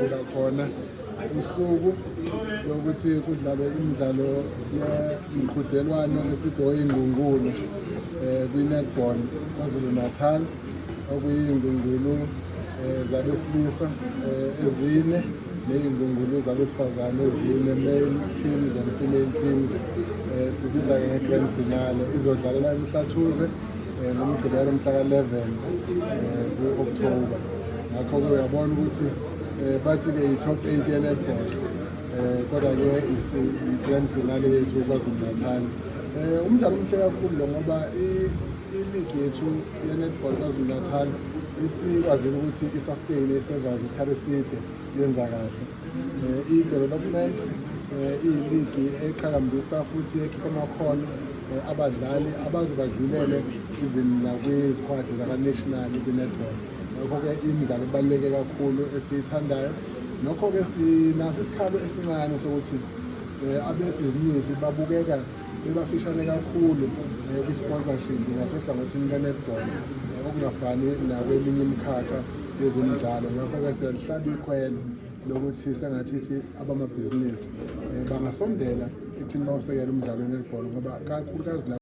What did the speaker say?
sizokwembula khona usuku lokuthi kudlalwe imidlalo yemiqhudelwano esithi oyingqungqulu kwi-netball KwaZulu Natal, okuyingqungqulu zabesilisa ezine ney'ngqungqulu zabesifazane ezine, male teams and female teams. Sibiza-ke nge-grand finale, izodlalela eMhlathuze ngoMgqibelo mhla ka-11 ku-October. Ngakho-ke uyabona ukuthi bathi-ke i-top 8 ye-netball, kodwa-ke i-grand finale yethu KwaZulu Natal. Umdlalo omuhle kakhulu lo ngoba i-league yethu ye-netball KwaZulu Natal isikwazile ukuthi i-sustain, i-survive isikhathi eside, yenza kahle. I-development iyiligi eqhakambisa futhi ekhipha amakhono abadlali abaze badlulele even nakwizikhwadi zaka-national kwi-netball. Ngakho-ke imidlalo ebaluleke kakhulu esiyithandayo. Nokho-ke sinaso isikhalo esincane sokuthi abebhizinisi babukeka bebafishane kakhulu kwi-sponsorship ngasohlangothini lwe-netball, okungafani nakweminye imikhakha yezemidlalo. Ngakho-ke siyalihlaba ikhwelo lokuthi sengathi abamabhizinisi bangasondela ekuthini bawusekele umdlalo we-netball ngoba kakhulukazi la